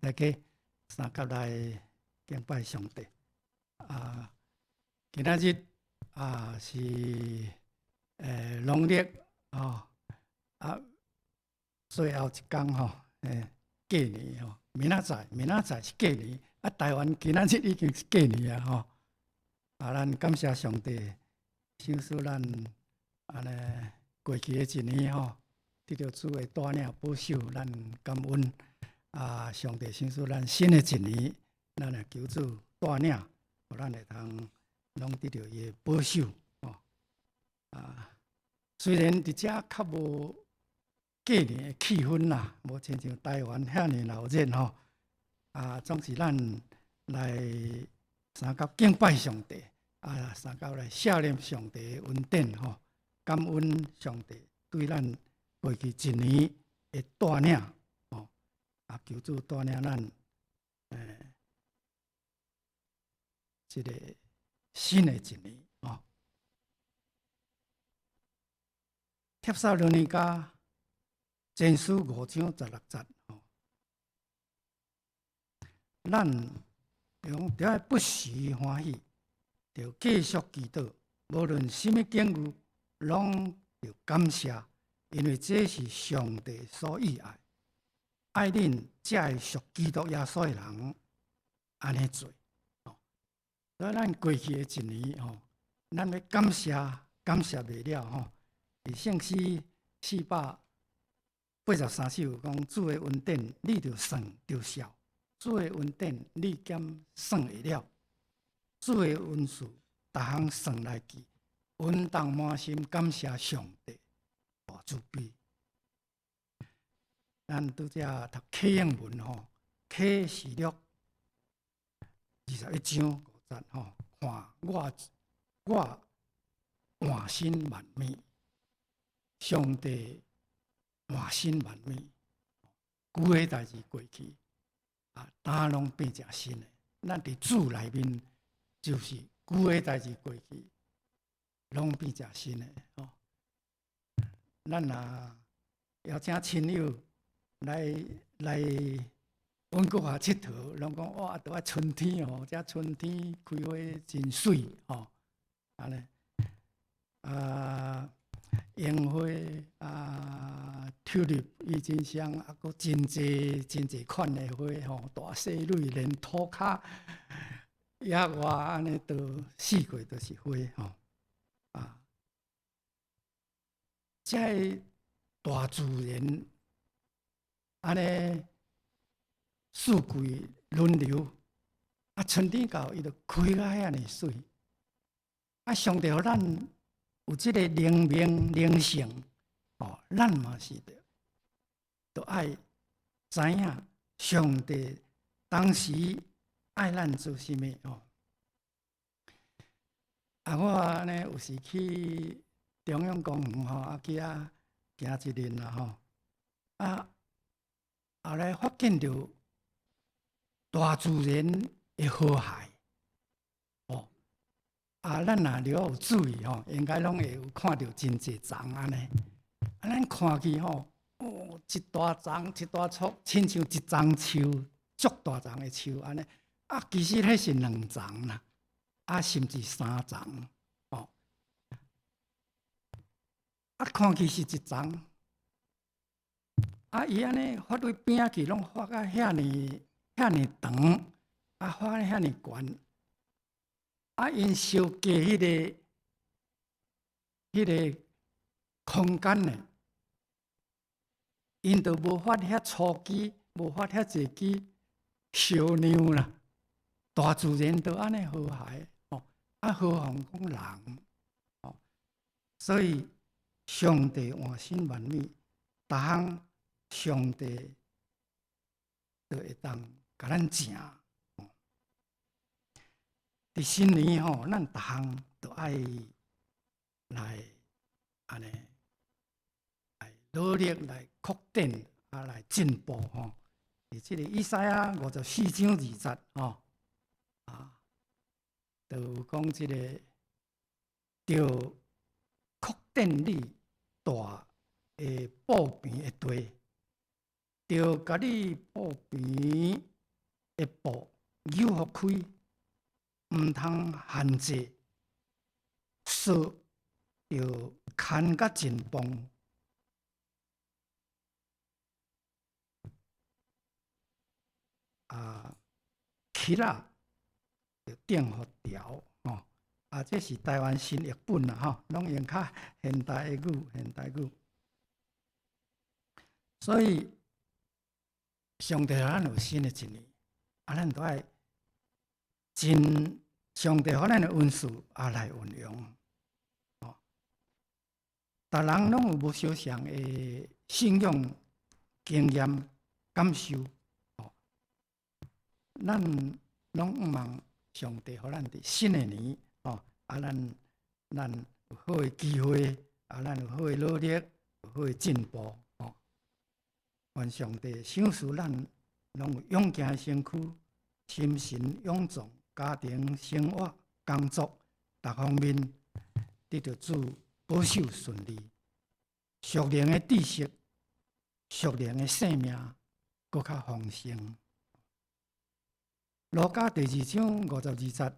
大家相佮來敬拜上帝。啊，今仔日啊是農曆吼啊最後一工吼，過年吼，明仔載明仔載是過年，啊台灣今仔日已經是過年啊吼。啊，咱感謝上帝，賞賜咱按呢過去的一年吼，得著主的帶領保守，咱感恩。啊，上帝賞賜咱新的一年，咱來求主帶領，予咱會通攏得著伊的保守吼。啊，雖然佇遮較無過年的氣氛啦，無親像台灣遐爾鬧熱吼。啊，總是咱來相佮敬拜上帝，啊，相佮來謝念上帝的恩典吼，感恩上帝對咱過去一年的帶領吼，啊，求主帶領咱，這個新的一年吼。帖撒羅尼迦前書五章十六節吼，咱用著愛不時歡喜，著繼續祈禱，無論啥物境遇，攏著感謝，因為這是上帝所意愛，愛恁這个屬基督耶穌的人按呢做。所以咱過去的一年吼，咱欲感謝，感謝袂了吼。佇聖詩483首講主的恩典，你著算著數；主的恩典，你敢算會了？主的恩賜，逐項算來記，恩動滿心感謝上帝大慈悲。咱拄才讀啟應文吼，啟示錄21章5節吼，看我我換新萬物，上帝換新萬物，舊的代誌過去，啊，焦攏變成新的。咱佇主內面，就是舊的代誌過去，攏變成新的吼。咱若邀請親友來來溫哥華𨑨迌，攏講哇，著愛春天哦，這春天開花真媠吼，按呢啊，櫻花啊，tulip 鬱金香啊，閣真濟真濟款的花吼，大細蕊連塗跤野外按呢都四季都是花吼，啊，這个大自然按呢四季輪流，啊，春天到伊就開甲遐爾媠，啊，上帝予咱有這個靈命靈性，哦，咱嘛是著，著愛知影上帝當時愛咱做啥物吼。啊，我按呢有時去中央公園吼，啊去遐行一輪啦吼，啊，後來發現著大自然的和諧，哦，啊，咱若了有注意吼，應該攏會有看著真濟叢按呢。啊，咱看去吼，哦，一大叢一大簇，親像一叢樹，足大叢的樹按呢。啊，其實彼是兩叢啦，啊，甚至三叢，哦。啊，看去是一叢，啊，伊按呢發對邊仔去，攏發甲遐爾遐爾長，啊，發遐爾懸，啊，𪜶相隔彼個空間呢，𪜶就無法遐粗枝，無法遐濟枝相讓啦。大自然都按呢和諧，哦，啊，何況講人，哦，所以上帝換新萬物，逐項上帝都會當共咱成。佇新年吼，咱逐項都愛來按呢來努力來擴展啊，來進步吼。佇這個以賽亞54章2節吼，啊，就有講這個著擴展你大的布棚的地，著共你布棚的布扭予開，毋通限制，索著牽甲真磅。啊，起啦，就定予牢吼。啊，這是台灣新譯本啦吼，攏用較現代的語，現代語。所以，上帝予咱有新的一年，啊，咱都愛盡上帝予咱的恩賜啊來運用。哦，逐人攏有無相仝的信仰經驗感受。哦，咱攏向望上帝予咱佇新的年，哦，啊，咱有好的機會，啊，咱有好的努力，有好的進步。哦，願上帝賞賜咱攏有勇健的身軀，心神勇壯，家庭生活、工作逐方面得著主保守順利，屬靈的知識、屬靈的生命閣較豐盛。路加第二章52節，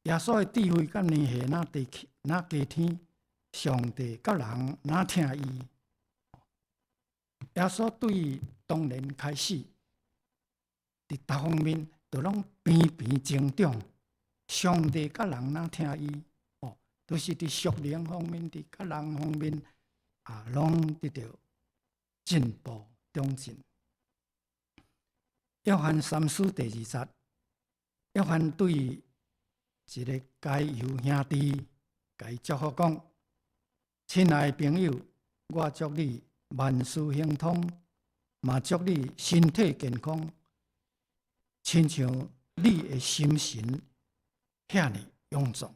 耶穌的智慧佮年歲若提起，若加添，上帝佮人若疼伊。耶穌對當年開始，佇逐方面都攏平平增長。上帝佮人若疼伊，哦，都是佇屬靈方面，佇佮人方面啊，攏得著進步長進。約翰三書第二節，約翰對一个該猶兄弟，共伊祝福講：親愛的朋友，我祝你萬事亨通，嘛祝你身體健康，親像你的心神遐爾勇壯。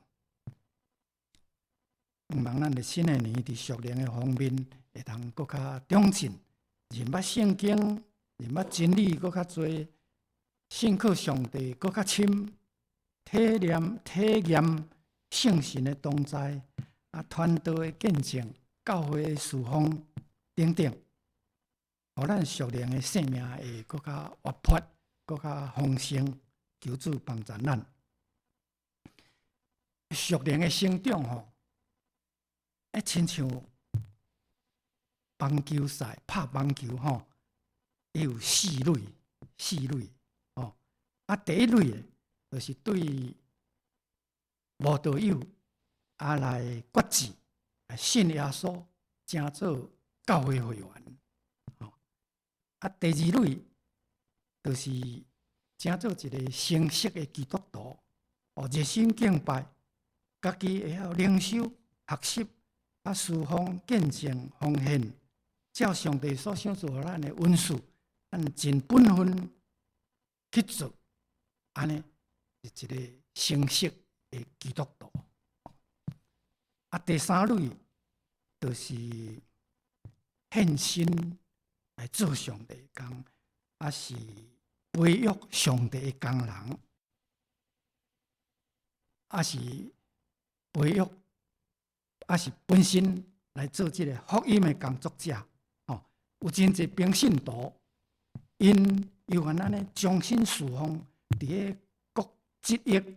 向望咱的新的年，佇屬靈的方面會通閣較長進，認捌聖經，認捌真理閣較濟，信靠上帝閣較深，體驗聖神的同在，啊，傳道的見證，教會的事奉等等，予咱屬靈的生命會閣較活潑，閣較豐盛。求主幫助咱屬靈的成長吼，會親像棒球賽拍棒球吼。伊有四壘，四壘吼。啊，第一壘的，就是對無道友啊來決志，信耶穌，成做教會會員。吼，啊，第二壘就是成做一个成熟的基督徒，哦，熱心敬拜，家己會曉靈修、學習，啊，事奉、見證、奉獻，照上帝所賞賜予咱的恩賜，咱盡本分去做，按呢是一个成熟的基督徒。啊，第三類就是獻身來做上帝的工，啊是培育上帝的工人，啊是培育，啊是本身來做這个福音的工作者。吼，有真濟平信徒，𪜶猶原按呢忠心事奉，佇咧各職業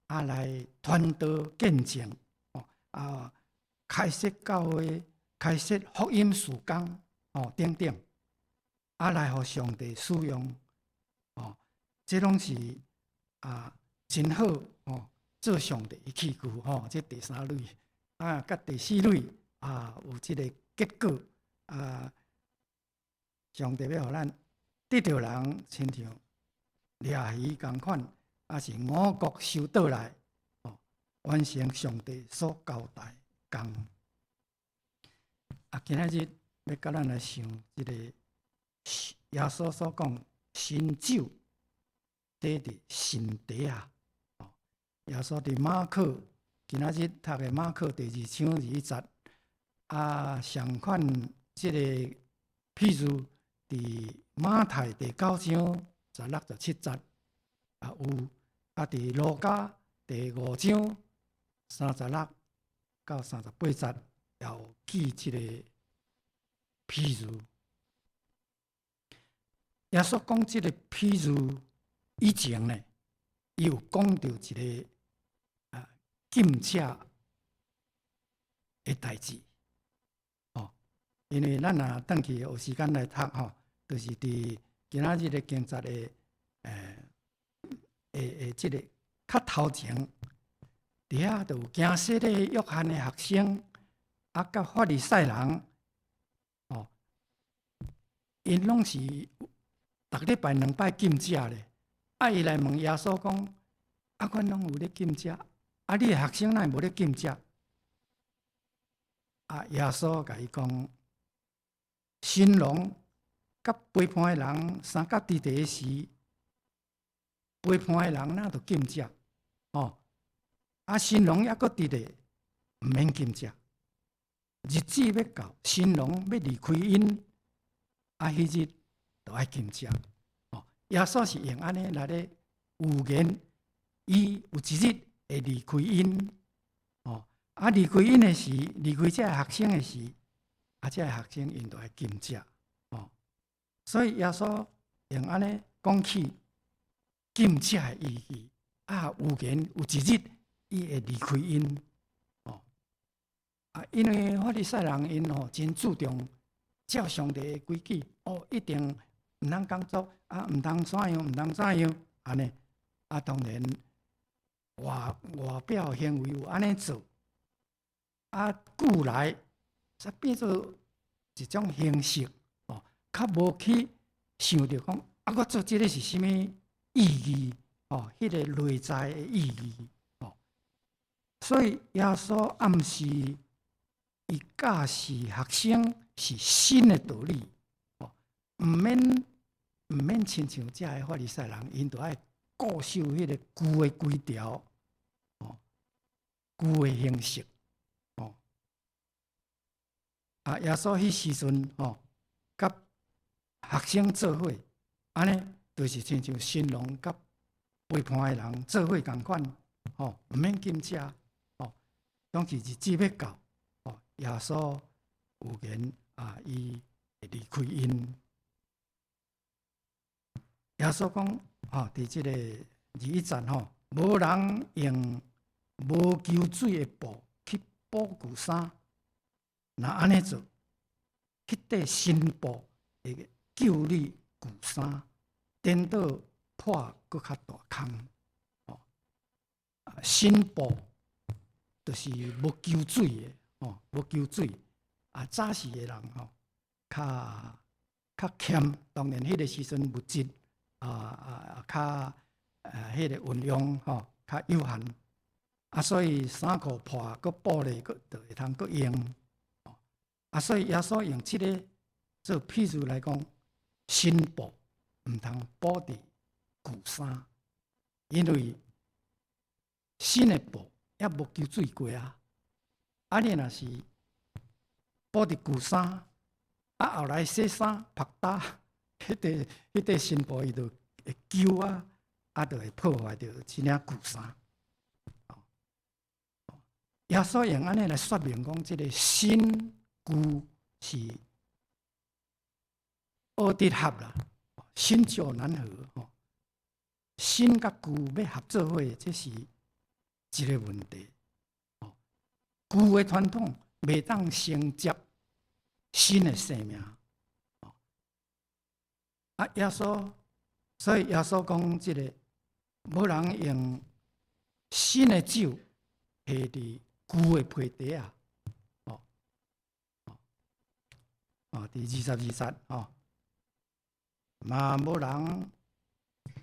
啊來傳道見證，哦啊開設教會、開設福音事工，哦等等，啊來予上帝使用，哦，這攏是啊真好哦，做上帝的器具吼，這第三類啊，佮第四類啊有這个結果啊，上帝欲予咱得著人親像掠魚仝款，抑是五穀收倒來，哦，完成上帝所交代的工。啊，今仔日欲佮咱來想這个耶穌所講新酒貯佇新袋仔。哦，耶穌佇馬可今仔日讀的馬可第二章21節，啊，相款這个譬喻佇馬太第九章16、17節也有，啊，佇路加第五章36到38節也有記這個譬喻。耶穌講這个譬喻，以前呢，伊有講著一个禁食的代誌，哦，因為咱若轉去有時間來讀吼，就是佇今仔日的經節的這个較頭前，佇遐就有行洗禮約翰的學生，佮法利賽人，哦，𪜶攏是逐禮拜兩擺禁食咧。伊來問耶穌講：啊，阮攏有咧禁食，你的學生哪會無咧禁食？耶穌共伊講：新郎佮陪伴的人相佮佇佇時，陪伴的人哪著禁食？哦，新郎猶閣佇咧，毋免禁食。日子欲到，新郎欲離開𪜶，彼日就愛禁食。哦，耶穌是用按呢來咧預言，伊有一日會離開𪜶。哦，離開𪜶的時，離開這个學生的時，這个學生𪜶就愛禁食。哦，所以耶穌用按呢講起禁食的意義，預言有一日伊會離開𪜶。哦，因為法利賽人𪜶吼真注重照上帝的規矩，哦，一定毋通工作，毋通怎樣，毋通怎樣，按呢，當然外外表行為有按呢做，久來才變做一種形式，哦，較無去想著講，我做這个是啥物意義？哦，彼个內在的意義，哦，所以耶穌暗示伊教示學生是新的道理，哦，毋免親像遮个法利賽人，𪜶著愛固守彼个舊的規條，哦，舊的形式，哦，耶穌彼時陣，哦，佮學生做伙，按呢，就是親像新郎佮陪伴的人做伙仝款，吼，毋免禁食，吼，總是日子欲到，吼，耶穌預言伊會離開𪜶。耶穌講，吼，佇這个21節吼，無人用無搝水的布去補舊衫，若按呢做，彼塊新布會搝裂舊衫，顛倒破閣較大空。哦，新布就是無搝水的，哦，無搝水。早時的人吼，較較儉，當然彼个時陣物質較彼個運用吼較有限，所以衫褲破，閣補咧，閣就會通閣用。所以耶穌用這个做譬喻來講，新布毋通補佇舊衫，因為新的布猶無搝水過啊。你若是補佇舊衫，後來洗衫曝焦，彼塊新布伊就會搝啊，就會破壞著這領舊衫。耶穌用按呢來說明講，這个新舊是惡得合啦，新舊難合吼。新佮舊欲合做伙，這是一个問題。舊的傳統袂當承接新的生命。耶穌，所以耶穌講這个，無人用新的酒下佇舊的皮袋仔，哦，哦，佇22節吼，嘛無人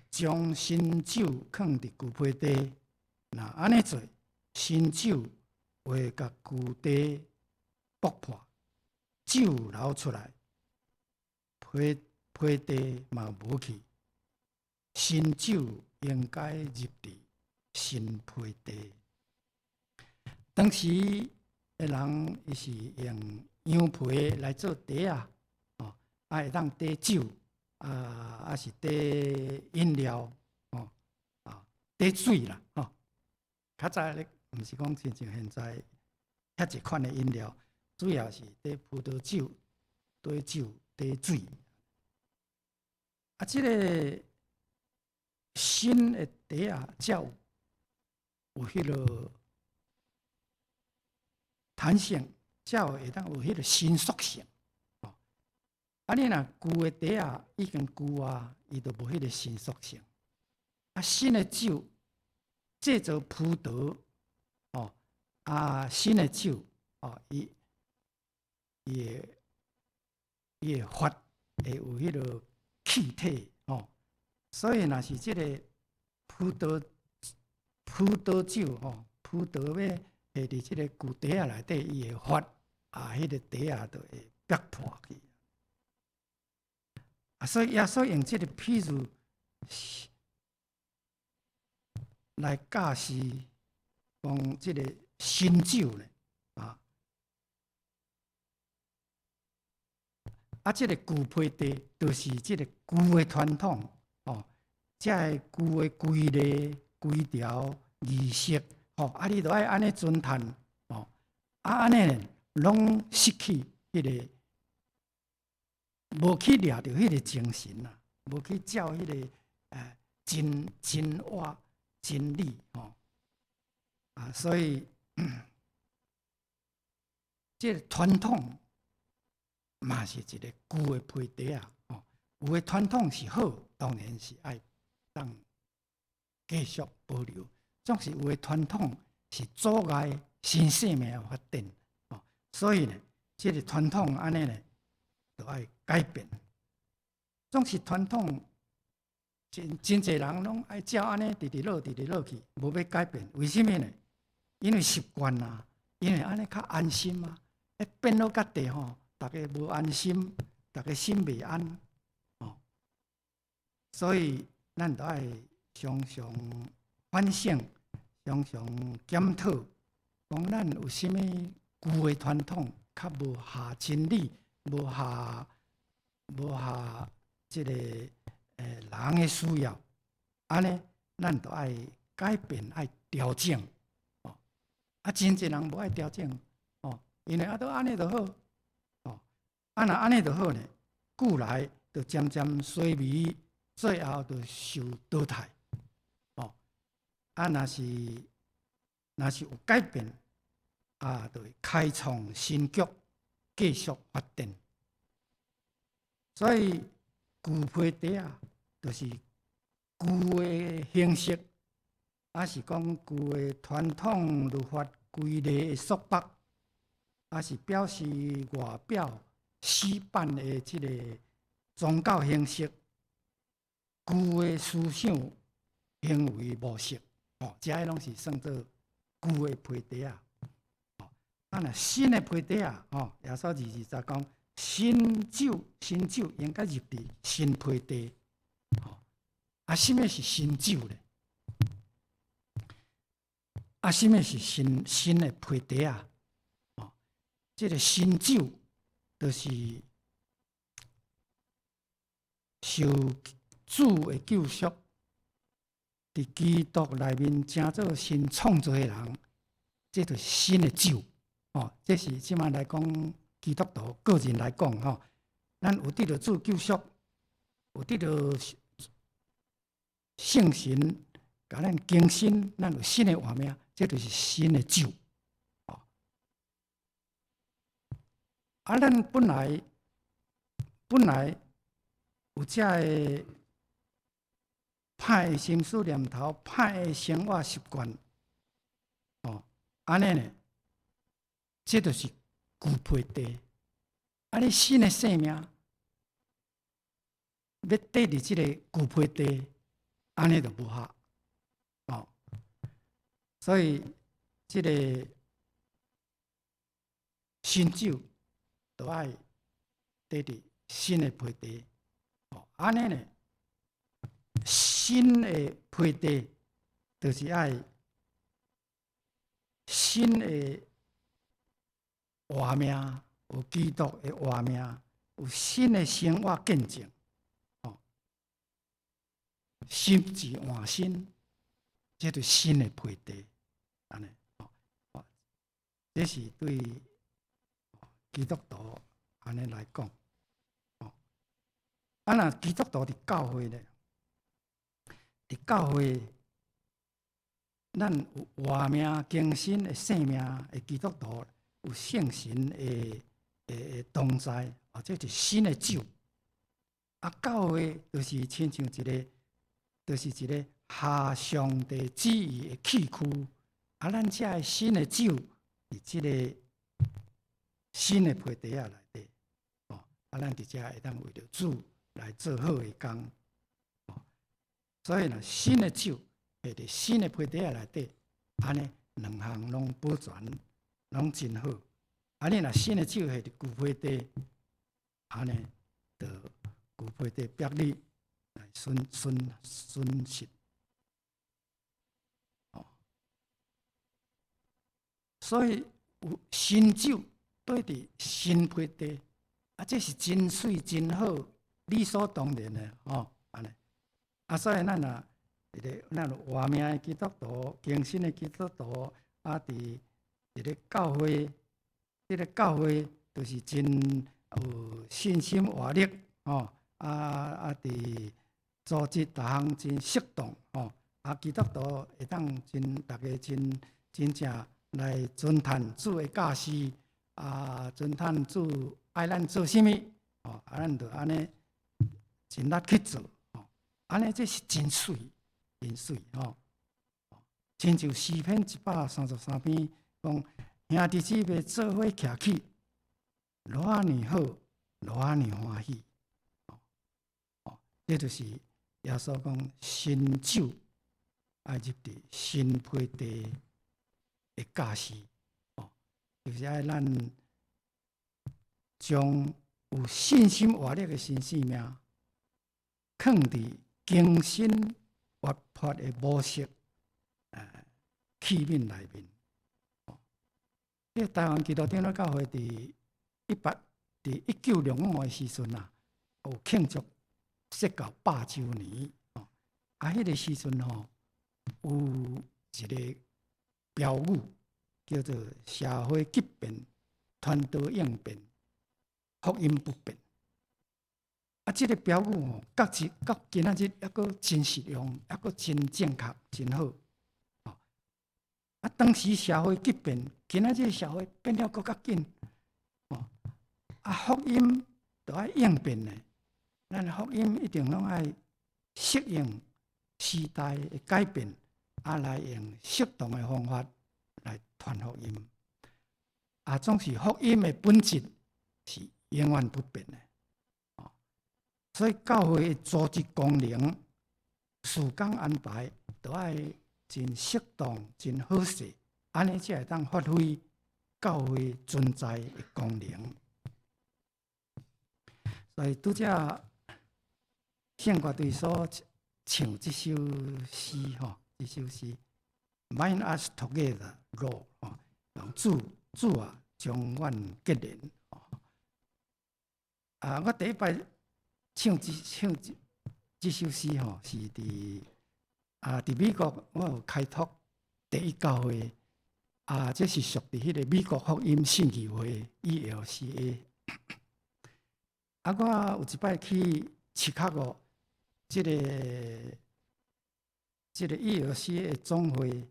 將新酒囥佇舊皮袋，若按呢做，新酒會共舊袋爆破，酒流出來，皮皮袋嘛無去。新酒應該入佇新皮袋。當時的人伊是用羊皮來做袋仔，哦，會當貯酒，抑是貯飲料，哦，貯水啦，吼。較早咧，毋是講親像現在遐濟款的飲料，主要是貯葡萄酒、貯酒、貯水。這个新的袋仔才有彼个彈性，才有會當有彼個伸縮性。哦，啊，你若舊的袋仔已經舊啊，伊就無彼個伸縮性。啊，新的酒製造葡萄，哦，啊，新的酒，哦，伊會發會有彼個氣體，哦，所以若是這个葡萄酒吼，葡萄欲下佇這个舊袋仔內底，伊會發，啊，彼个袋仔就會逼破去。啊，所以耶穌用這个譬喻來教示講這个新酒咧，啊，啊，這个舊皮袋就是這个舊的傳統，哦，這个舊的規例、規條、儀式，吼，啊，你著愛按呢遵趁，哦，啊，按呢攏失去彼个，無去掠著彼个精神啦，無去照彼个真我真理，吼，啊，所以這个傳統嘛是一个舊的皮袋仔，吼，有的傳統是好，當然是愛當繼續保留；總是有的傳統是阻礙新生命的發展，吼，所以呢，這个傳統按呢呢，就愛改變。總是傳統，真濟人攏愛照按呢，直直落，直直落去，無欲改變。為啥物呢？因為習慣啊，因為按呢較安心啊。變落較濟吼，逐家無安心，逐家心袂安，哦。所以咱著愛常常反省，常常檢討，講咱有啥物舊的傳統較無合真理，無合這个人的需要，按呢，咱著愛改變，愛調整，哦。啊，真濟人無愛調整，哦，因為啊，都按呢就好，哦，啊，若按呢就好呢，久來就漸漸衰微，最後就受淘汰，哦。啊，若是有改變，啊，就會開創新局，繼續發展。所以舊皮袋仔，就是舊的形式，抑是講舊的傳統律法規例的束縛，抑是表示外表死板的這个宗教形式，舊的思想行為模式，哦，這个攏是算做舊的皮袋仔。哦，啊，若新的皮袋仔，哦，耶穌22節講新酒，新酒應該入佇新皮袋。哦，啊，啥物是新酒咧？啊，啥物是新的皮袋仔？哦，這个新酒就是受主的救贖，佇基督內面成做新創造的人，這就是新的酒。哦，這是這馬來講基督徒個人來講吼，咱有得著主救贖，有得著聖神共咱更新，咱有新的活命，這就是新的酒。哦，啊，咱本來有這个歹的心思念頭、歹的生活習慣，哦，按呢呢，這就是舊皮袋。啊，你新的生命欲綴佇這个舊皮袋，按呢就無合，哦。所以這个新酒就愛綴佇新的皮袋，哦，按呢呢，新的皮袋就是愛新的活命，有基督的活命，有新的生活見證，哦，心志換新，這就是新的皮袋，按呢，哦，這是對基督徒按呢來講，哦，啊，若基督徒佇教會咧，佇教會，咱有活命更新的生命的基督徒，有聖神的同在，或者是新的酒。啊，教會就是親像一个，就是一个合上帝旨意的器具。啊，咱遮的新的酒，佇這个新的皮袋仔內底，哦，啊，咱佇遮會當為著主來做好的工。哦，所以呢，新的酒下佇新的皮袋仔內底，按呢兩項攏保全，攏真好。啊，你若新的酒下佇舊皮袋，按呢就舊皮袋逼你來損失。哦，所以有新酒綴佇新皮袋，啊，這是真媠真好，理所當然的吼，按呢。啊，所以咱若一个咱活命的基督徒，更新的基督徒，啊，佇咧教會，這个教會就是真有信心活力，吼，啊，佇組織逐項真適當，吼，啊，基督徒會當真逐家真真正來尊嘆主的教示，啊，尊嘆主愛咱做啥物，吼，啊，咱就按呢盡力去做，吼，按呢這是真媠，真媠，吼。親像詩篇133篇講，兄弟姊妹做伙徛起，偌爾好，偌爾歡喜，哦，這就是耶穌講新酒愛入佇新皮袋的教示，哦，就是愛咱將有信心活力的新生命，囥佇更新活潑的模式，器皿內面。這台灣基督長老教會佇1965的時陣啊，有慶祝設教100週年。哦，啊，彼個時陣吼，有一個標語叫做“社會激變，傳道應變，福音不變”。啊，這個標語吼，到今到今仔日猶閣真實用，猶閣真正確，真好。啊，當時社會激變，今仔日社會變了閣較緊。哦，啊，福音著愛應變的，咱福音一定攏愛適應時代的改變，啊，來用適當的方法來傳福音。啊，總是福音的本質是永遠不變的。哦，所以教會的組織功能、事工安排，都愛真適當、真好勢，按呢才會當發揮教會存在的功能。所以拄才聖歌隊所唱這首詩吼，這首詩《Bind Us Together, Lord》吼，主主啊，將阮結連。啊，我第一擺唱這首詩吼，是佇美國，我有開拓第一教會，啊，這是屬佇彼个美國福音信義會 ELCA。啊，我有一擺去芝加哥，這个 ELCA 的總會，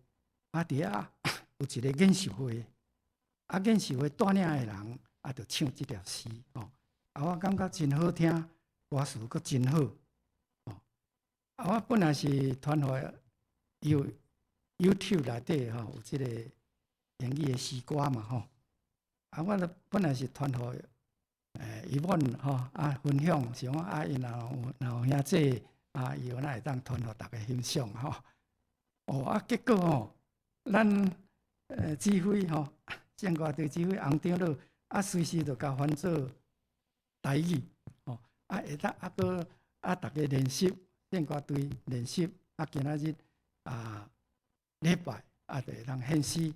啊，佇遐有一個研習會，啊，研習會帶領的人，啊，就唱這條詩，吼，啊，我感覺真好聽，歌詞閣真好，吼，啊，我本來是傳予 YouTube 內底吼有這個英語的詩歌嘛，吼，啊，我著本來是傳予伊阮吼啊分享，想講啊，𪜶若有兄姊啊，伊有哪會當傳予逐家欣賞吼。哦啊，結果吼，咱指揮吼，聖歌隊指揮洪長老啊，隨時就共翻做台語，吼啊會當啊閣啊逐家練習聖歌隊練習啊，今仔日啊禮拜啊，就會當獻詩，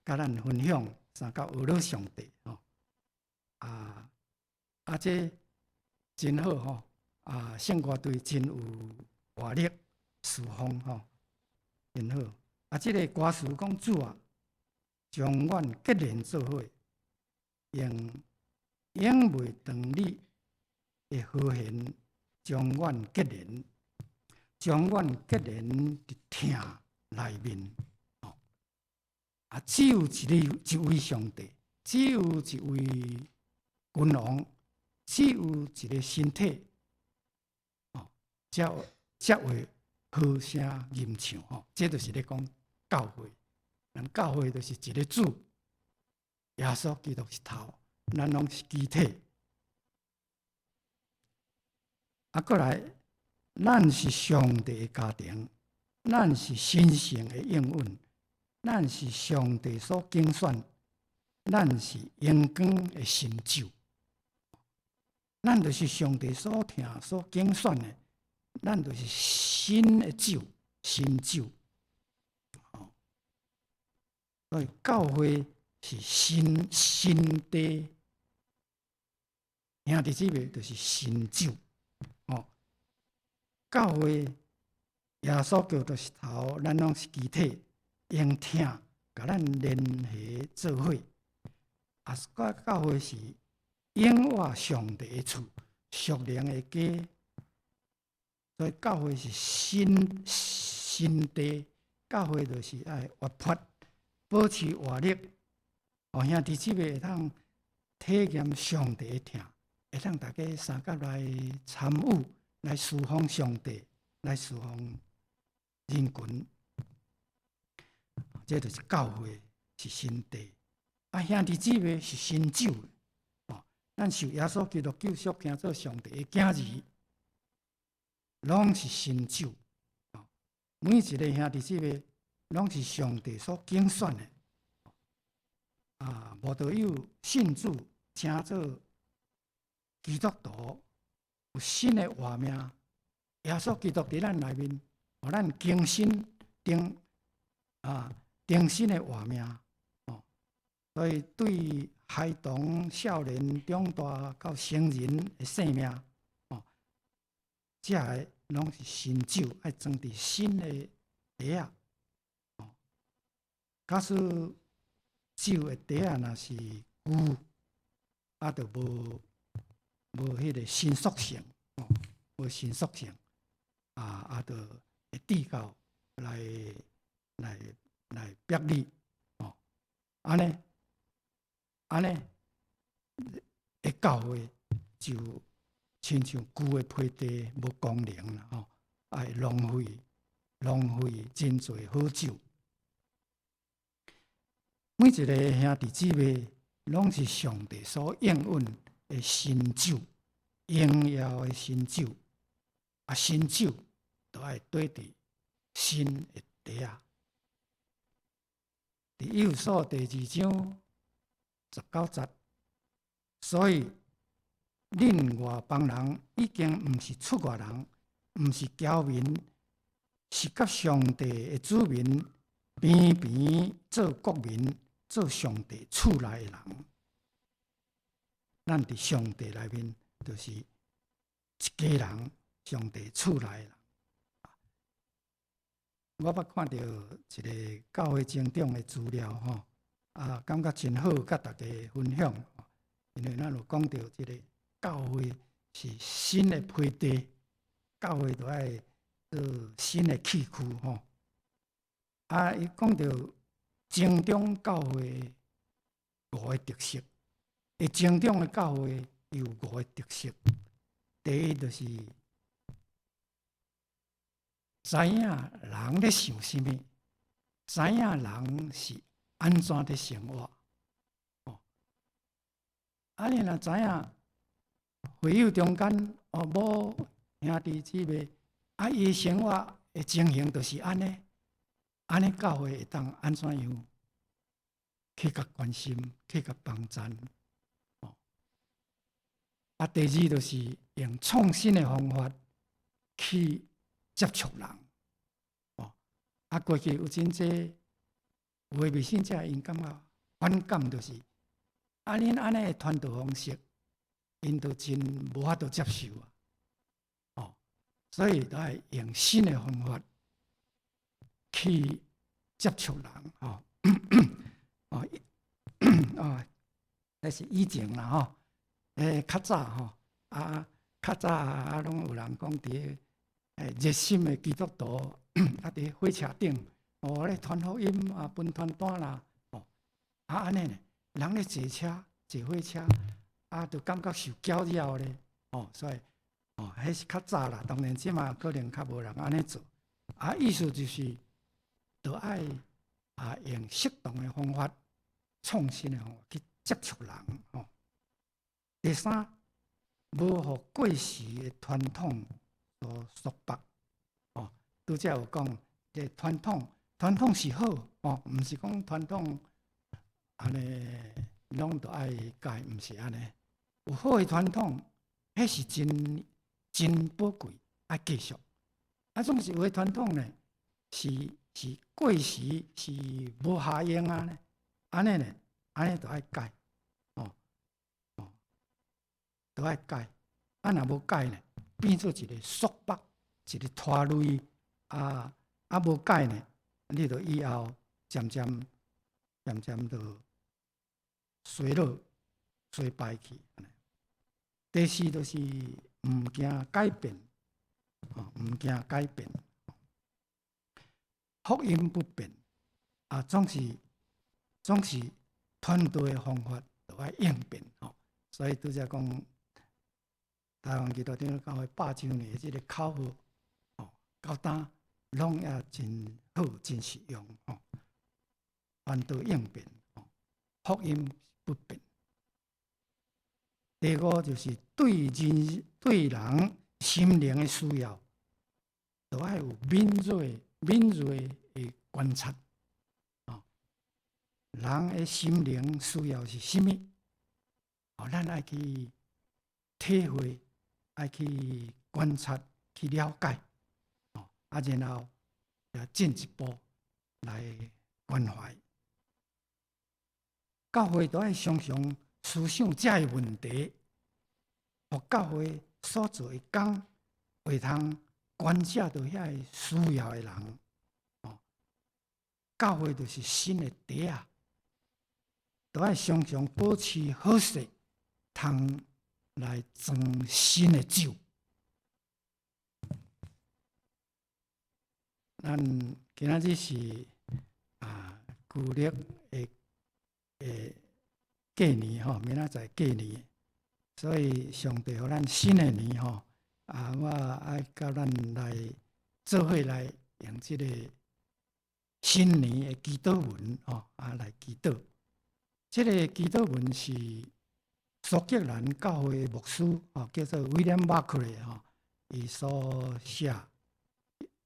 共咱分享，相佮學了上帝吼啊啊！這真好吼啊！聖歌隊真有活力，侍奉吼，真好。啊，這个歌詞講主啊，將阮結連做伙，用永袂斷離的和弦將阮結連。將阮結連佇疼內面。哦，啊，只有一个一位上帝，只有一位君王，只有一个身體，哦，才會和聲吟唱。吼，這就是咧講教會。咱教會就是一个主，耶穌基督是頭，咱攏是肢體。啊，閣來，咱是上帝的家庭，咱是神聖的應允，咱是上帝所揀選，咱是榮光的新酒。咱就是上帝所疼、所揀選的，咱就是新的酒、新酒。所以教會是新新的兄弟姊妹，就是新酒。哦，教會耶穌基督是頭，咱攏是肢體，用疼共咱連繫做伙。啊，教會是永活上帝的厝，屬靈的家。所以教會是新新地，教會就是愛活潑，保持活力。哦，兄弟姊妹會當體驗上帝的疼，會當大家相佮來參與，來侍奉上帝，來侍奉人群。這就是教會是新地，啊，兄弟姊妹是新酒。哦，咱受耶穌基督救贖，成做上帝的囝兒，攏是新酒。哦，每一个兄弟姊妹攏是上帝所揀選的。啊，無道友信主，成做基督徒，有新的活命。耶穌基督佇咱內面，予咱更新重啊，重新的活命。哦，所以對孩童、少年、長大到成人的生命，哦，這个攏是新酒，愛裝佇新的袋仔。哦，假使酒的袋仔若是舊，啊，就無彼个伸縮性，哦，無伸縮性，啊，就會致到來煏你，哦，按呢，的教會就親像舊的皮袋無功能啦，吼，愛浪費真濟好酒。每一个兄弟姊妹，攏是上帝所應允的新酒，榮耀的新酒。啊，新酒都愛綴佇新的袋仔。佇以弗所第二章十九節，所以恁外邦人已經毋是出外人，毋是僑民，是佮上帝的子民平平做國民，做上帝厝內的人。咱佇上帝內面就是一家人，上帝厝內的人。我捌看著一个教會成長的資料吼，啊，感覺真好，佮大家分享。因為咱有講著這个教會是新的皮袋，教會都愛做新的器具吼。啊，伊講著成長教會五个特色，會成長的教會有五个特色。第一就是知影人咧想啥物，知影人是按怎佇生活。哦，啊，你若知影會友中間哦，某兄弟姊妹啊，伊的生活的情形就是按呢，按呢教會會當按怎樣去共關心，去共幫贊。哦，啊，第二就是用創新的方法去接觸人。哦，啊，過去有真濟有的未信者，𪜶感覺反感，就是啊，恁按呢的傳道方式，𪜶都真無法度接受啊。哦，所以都愛用新的方法去接觸人，吼。哦，哦，那是以前啦，吼，較早吼，啊，較早啊，攏有人講佇熱心的基督徒啊，佇火車頂哦咧傳福音啊，分傳單啦，哦啊按呢呢，人咧坐車坐火車啊，就感覺受攪擾咧，哦，所以哦，彼是較早啦，當然這馬可能較無人按呢做。啊，意思就是，著愛啊用適當的方法、創新的方法去接觸人，吼。第三，無予過時的傳統所束縛，哦，拄才有講，這傳統，傳統是好，哦，毋是講傳統按呢攏著愛改，毋是按呢。有好的傳統，彼是真真寶貴，愛繼續。啊，總是有的傳統呢，是過時，是無效用啊呢，按呢呢，按呢著愛改，哦哦，著愛改。啊，若無改呢，變做一個束縛，一個拖累。啊啊，無改呢，你著以後漸漸漸漸就衰落、衰敗去。第四就是毋驚改變，哦，毋驚改變。福音不變，啊，總是傳道的方法著愛應變，吼。所以拄才講，台灣基督長老教會100週年的這個口號，吼，到今攏也真好、真實用，吼。傳道應變，吼，福音不變。第五就是對人對人心靈的需要，著愛有敏銳的觀察，哦，人的心靈需要是啥物？哦，咱愛去體會，愛去觀察，去了解，哦，啊，然後也進一步來關懷。教會都愛常常思想這个問題，予教會所做的工會通關照著遐个需要的人。哦，教會就是新的地啊，都愛常常保持好勢，通來裝新的酒。咱今仔日是啊，舊曆的過年吼，明仔載過年，所以上帝予咱新的年吼，啊，我愛佮咱來做伙來用這個新年的祈禱文吼，啊來祈禱。這個祈禱文是蘇格蘭教會牧師吼，叫做威廉馬克雷吼，伊所寫。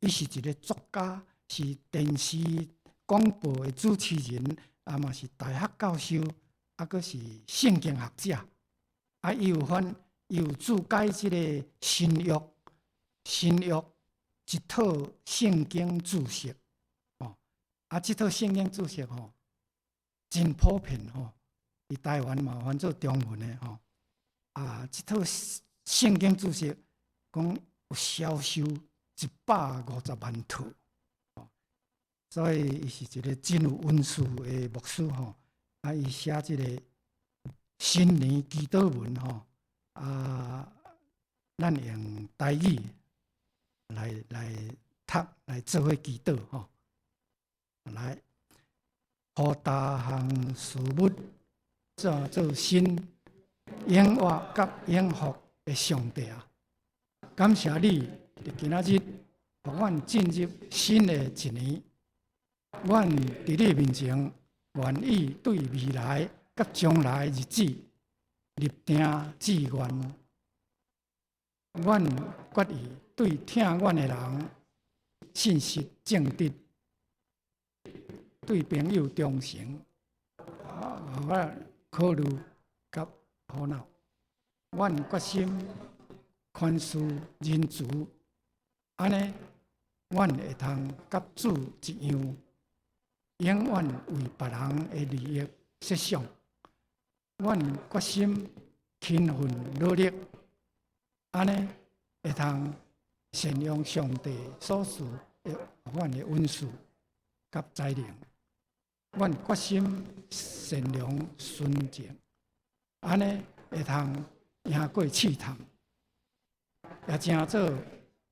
伊是一個作家，是電視廣播的主持人，啊嘛是大學教授，啊閣是聖經學者。啊，伊有翻，伊有注解這個新約，新約一套聖經注釋，哦，啊，這套聖經注釋吼，真普遍吼，佇台灣嘛翻做中文的吼，啊，這套聖經注釋講有銷售150萬套，所以伊是一個真有恩賜的牧師吼。啊，伊寫這個新年祈禱文吼，啊，咱用台語來讀來做伙祈禱吼。來，予逐項事物做做新、永活佮永福的上帝啊！感謝你佇今仔日，予阮進入新的一年。阮佇你面前，願意對未來佮將來日子立定志願。阮決意對疼阮的人信實正直，對朋友忠誠，予我考慮佮苦惱。阮決心寬恕仁慈，按呢，阮會通佮主一樣，永遠為別人的利益設想。阮決心勤奮努力，按呢會通善用上帝所賜予阮的恩賜佮才能。阮決心善良純正，按呢會通贏過試探，也成做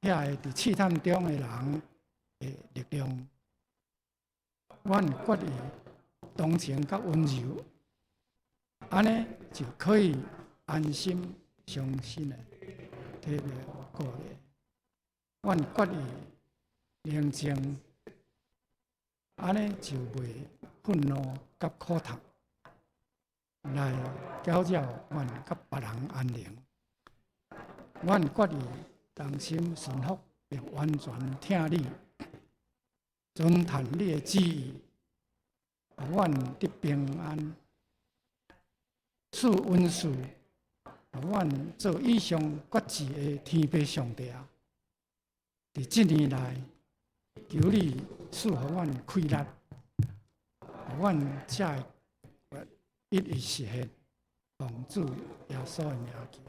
遐个佇試探中的人的力量。阮決意同情佮溫柔，按呢就可以安心相信的體恤顧念。阮決意寧靜，按呢就袂憤怒佮苦痛來攪擾阮佮別人安寧。阮決意忠心順服並完全疼你，遵趁你的旨意，予阮得平安，賜恩賜，予阮做以上決志的天父上帝啊！佇這年內，求你賜予阮氣力，予阮才會一一實現。奉主耶穌的名求。